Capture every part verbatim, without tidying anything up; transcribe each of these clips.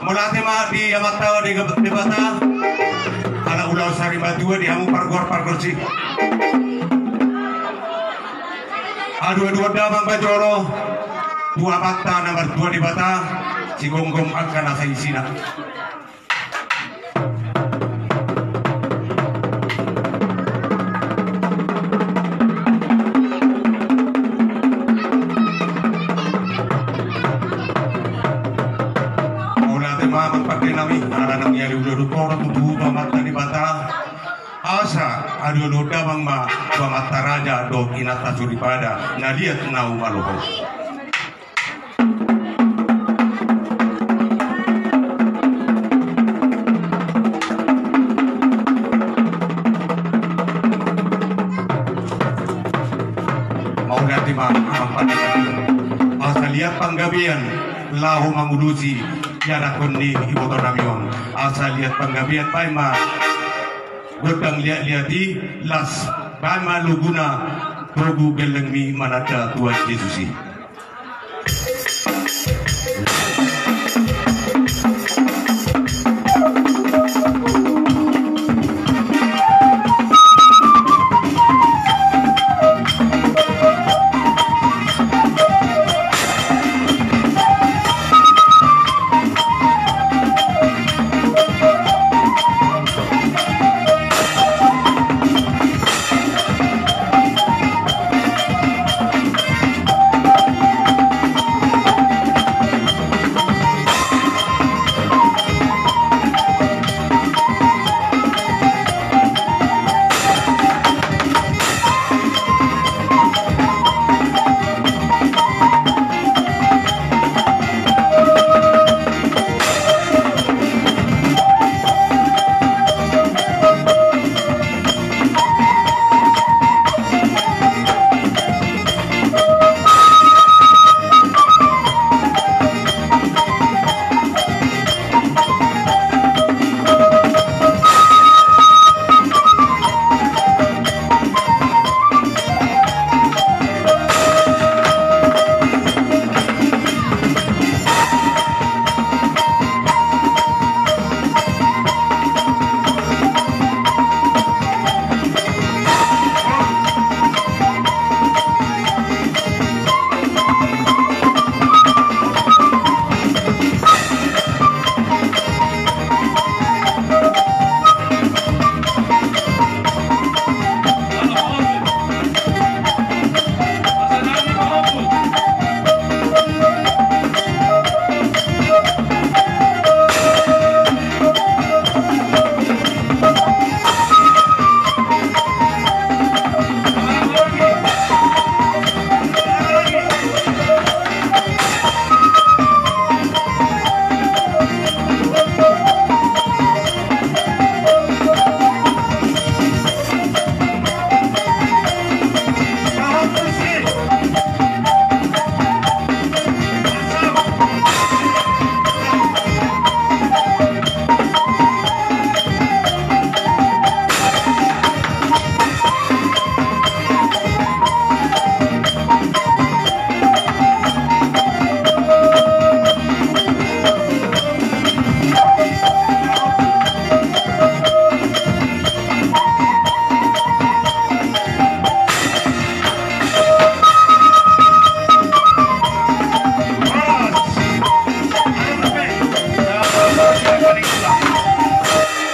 Mauliate ma di Amanta Debata, ala ulaon sari matua di hamu pargoar pargonsi. Adoadoan damang ma jolo tu Amanta na martua Debata, sigomgom angka na saisina. Mauliate ma amang pande nami, ala naung ia diudo-udo tu Amanta Debata. Asa adoadoan damang ma tu amanta raja dohot inanta soripada na liat na umalo ho. Mauliate ma amang pande nami. Asa liat panggabean laho mangudusi ianakhon ni iboto nami on. Asa liat panggabean, baen ma gondang liat-liat i, las baen ma loguna, togu gellengmi mananda Tuhan Jesus i.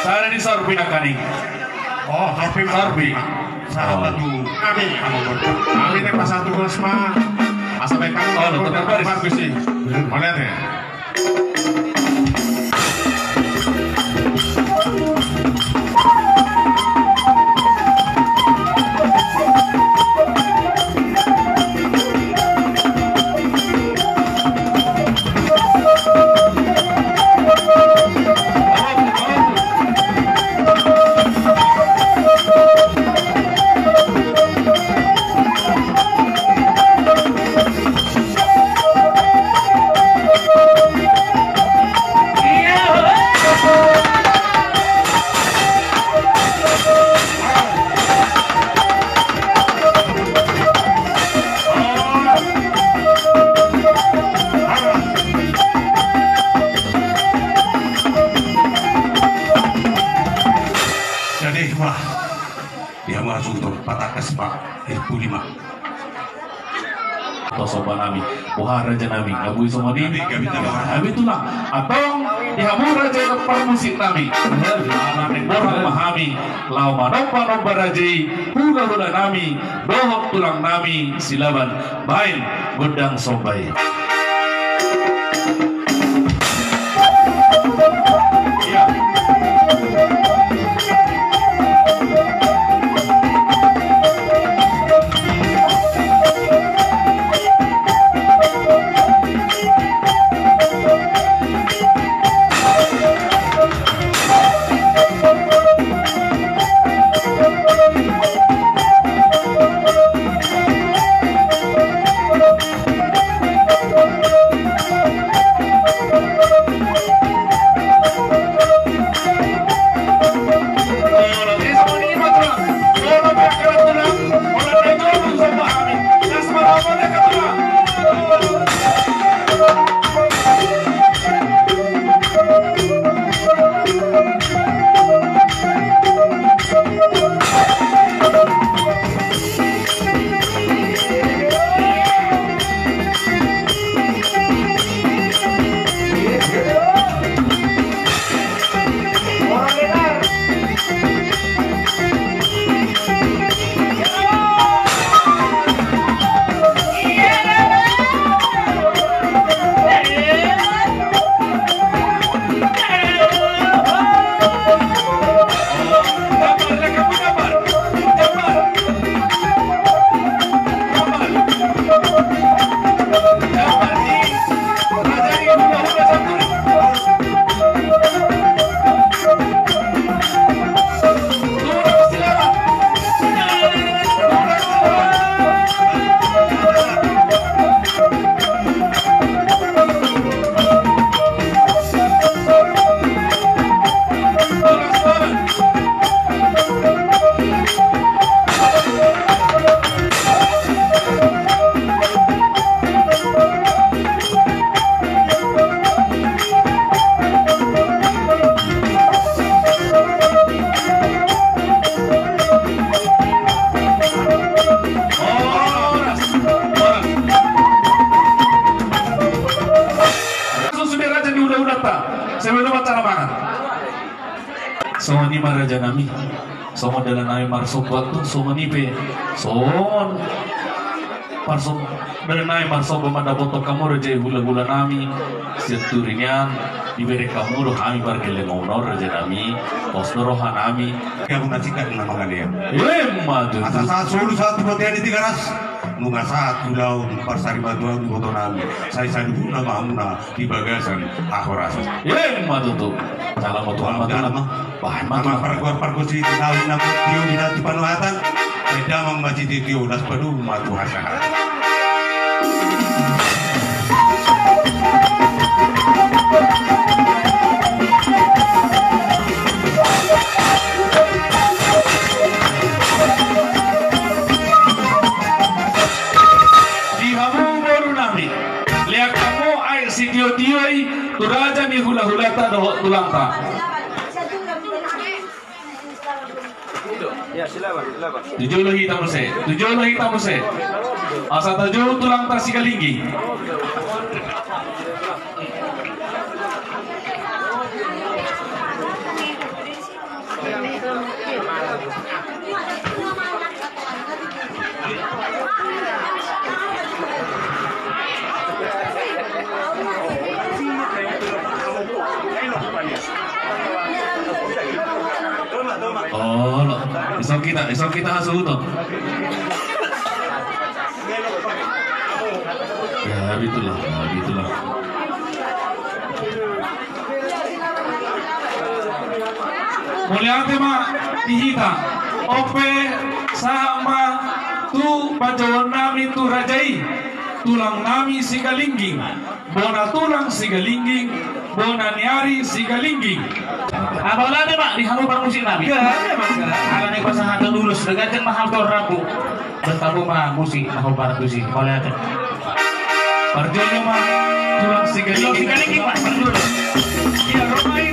Sada ni sorpi nangkaning. Oh, sorpi, sorpi. Sahat ma tu hami. Hami na pasatu gelas ma. Asa baen hami. Oh, tetap baris. Bagus sih. Mauliate. Patangkas ma, eh, pudi ma. Antong somba nami, boha raja nami, na boi songon i. Gabe tulang. Antong di hamu raja parmusik nami, ala naeng borhat ma hami laho manomba-nomba raja i, hula-hula nami dohot tulang nami Silaban, baen gondang somba i. Sude raja ni hulahulanta, sebelum acara mangan. Songon i ma raja nami, songon dalan nami marsomba tu, songon i pe, songon parsom-, dalan nami marsomba mandapothon hamu raja i hulahula nami, sian Turi nian, dibereng hamu do hami pargellengon on raja nami, pos do roha nami. Gabe na singkat na mangalehon. Emma tutu. Asa sahat solu sahat tu bontean ni Tigaras, nunga sahat ulaon parsarimatua ni iboto nami, sai saluhutna ma hamuna di bagasan hahorasan. Emma tutu. Jala ma Tuhan ma, jala ma. Bahen ma Tuhan. Pargoar pargonsi di nawi na tio di na di panuhatan. Sai damang ma sitio-tio, las padomu ma Tuhan sahat. Di hamu boru nami, lean hamu aek sitio-tio i tu raja ni hulahulanta dohot tulangta. Tu jolo hita muse, tu jolo hita muse. Asa tajou tulangta Sigalingging. Olo, isok hita, isok hita hasuhuton. Ya, bitulah, ya, bitulah. Mauliate ma di hita. On pe sahat ma tu panjouon nami tu raja i, tulang nami Sigalingging, bona tulang Sigalingging, bona ni ari Sigalingging. Mauliate ma di hamu parmusik nami. Ala naeng pasahaton ulos, ganjang ma hami tu rambu. Bertamu ma musik na hombar tusi. Mauliate. Parjolo ma tulang Sigalingging. Tulang Sigalingging ma parjolo. Ia, ro ma i.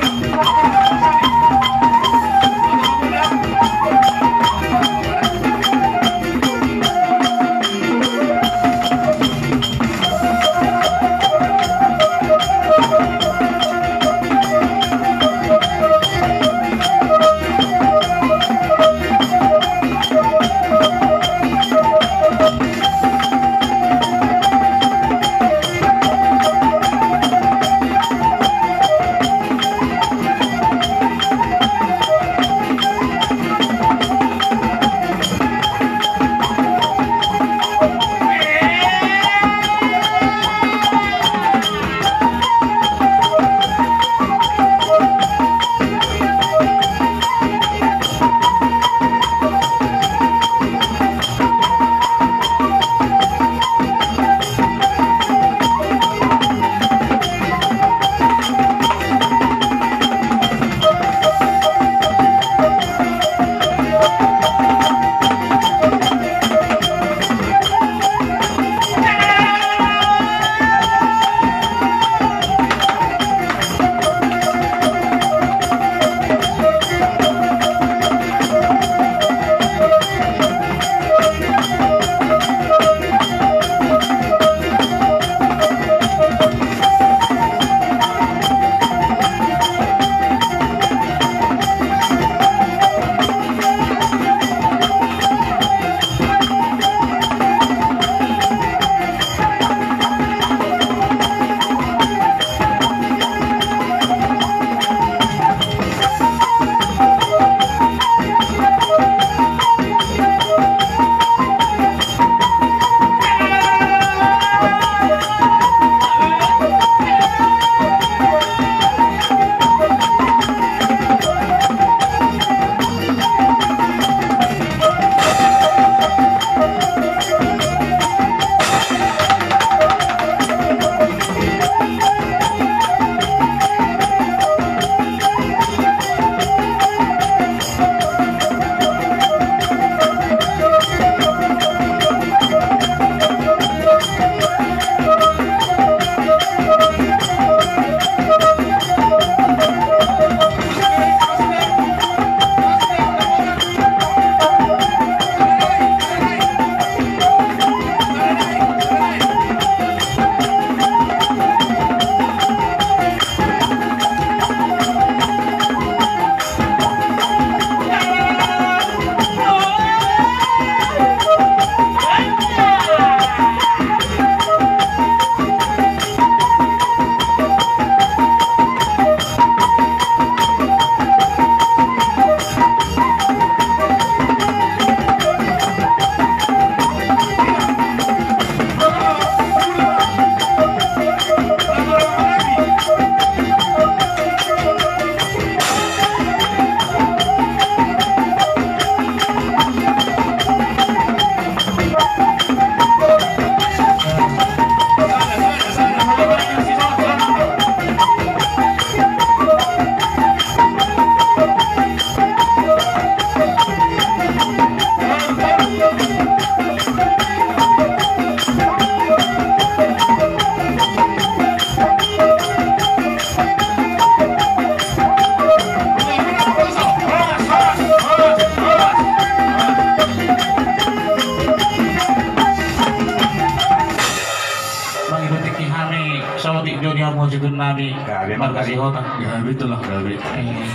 Sihota. Gabe, Tulang, gabe. Eh.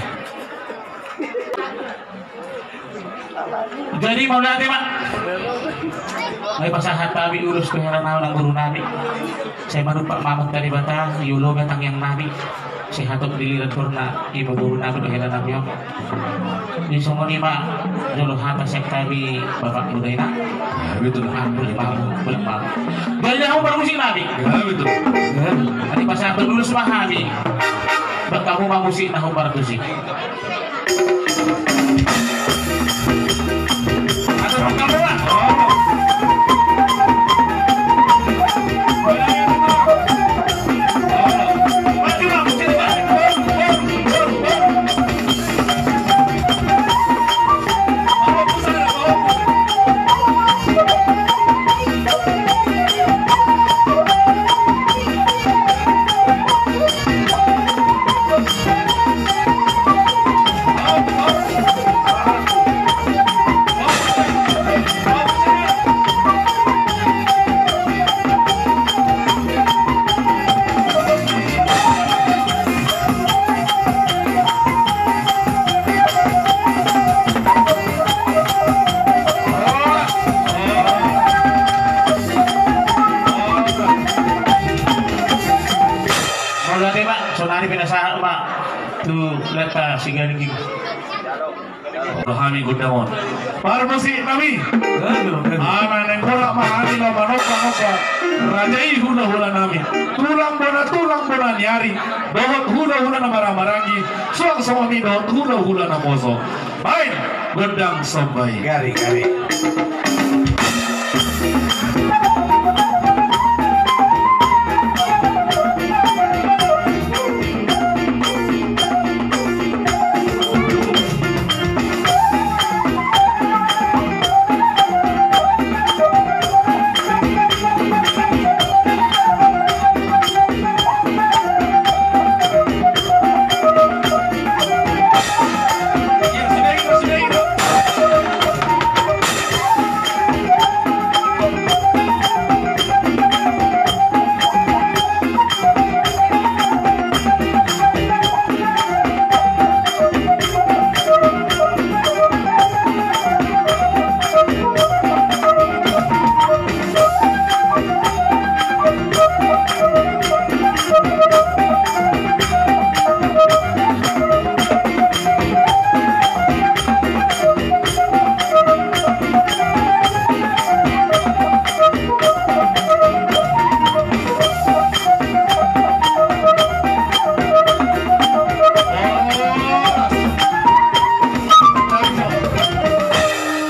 Jadi mauliate ma. Ai pasahat hami ulos tu hela nami, nang boru nami. Sai manumpak ma amanta Debata, iuloba tangiang nami. Sai hatop dilirang torna, ima boru nami dohot hela nami on. Di songon i ma jolo hata sian hami, Bapak Budaina. Gabe, Tulang. Boleh, Bapak. Boleh, Bapak. Boleh, dah, Bapak, musik nami. Gabe, Tulang. Adi pasahat ulos ma hami. Bapak, hamu ma musik na hombar tusi. Mauliate ma, sonari pinasahat ma tu leta Sigalingging. Hami gondang on. Parmusik nami. Aduh, aduh. Ala naeng holan ma hami laho manomba-nomba raja i hulahula nami. Tulang bona, tulang bona ni ari. Dohot hulahula na marhahamaranggi. Suang songon i dohot hulahula na moso. Baen gondang somba i. Gari, gari.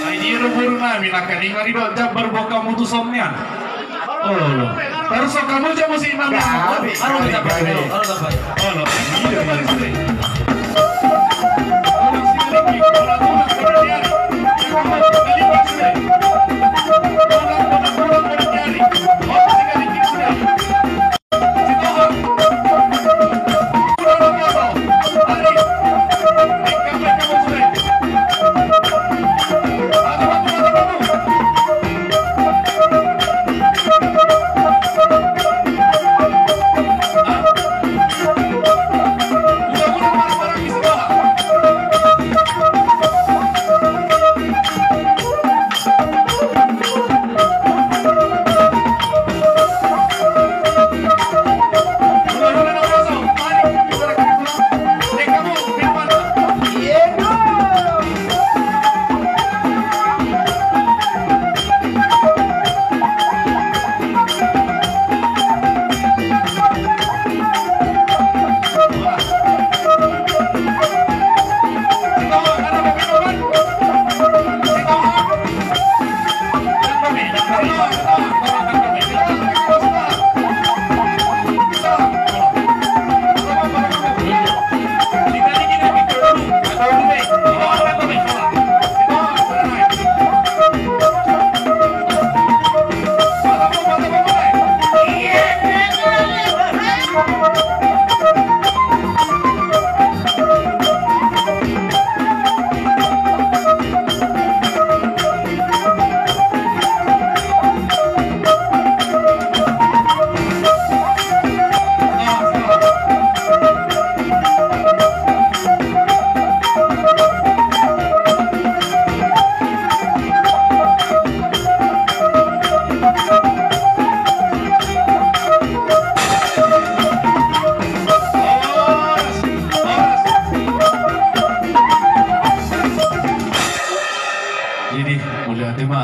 Ai dia do boru nami, nangkaning ari do jambar boka mutus on nian. Olo. Tarus so kamu jam musik nami. Olo. Olo.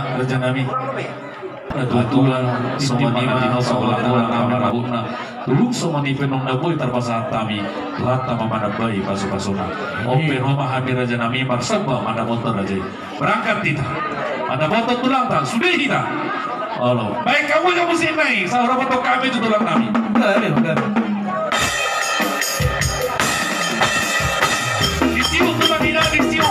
Raja nami. Natuatua, songon i ma songon tulang nami marguna. Tulung songon i pe nunga boi tarpasahat hami, Tuhanta ma manambai pasupasuna. Amin. On pe ro ma hami raja nami marsomba mandapothon raja i. Berangkat hita. Mandapothon tulangta, sude hita. Olo. Baen hamu jo musik nai, saur matua hami tu tulang nami. Disium tulang ina, disium.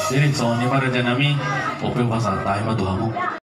Jadi songon i ma raja nami, on pe hupasahat hami ma tu hamu.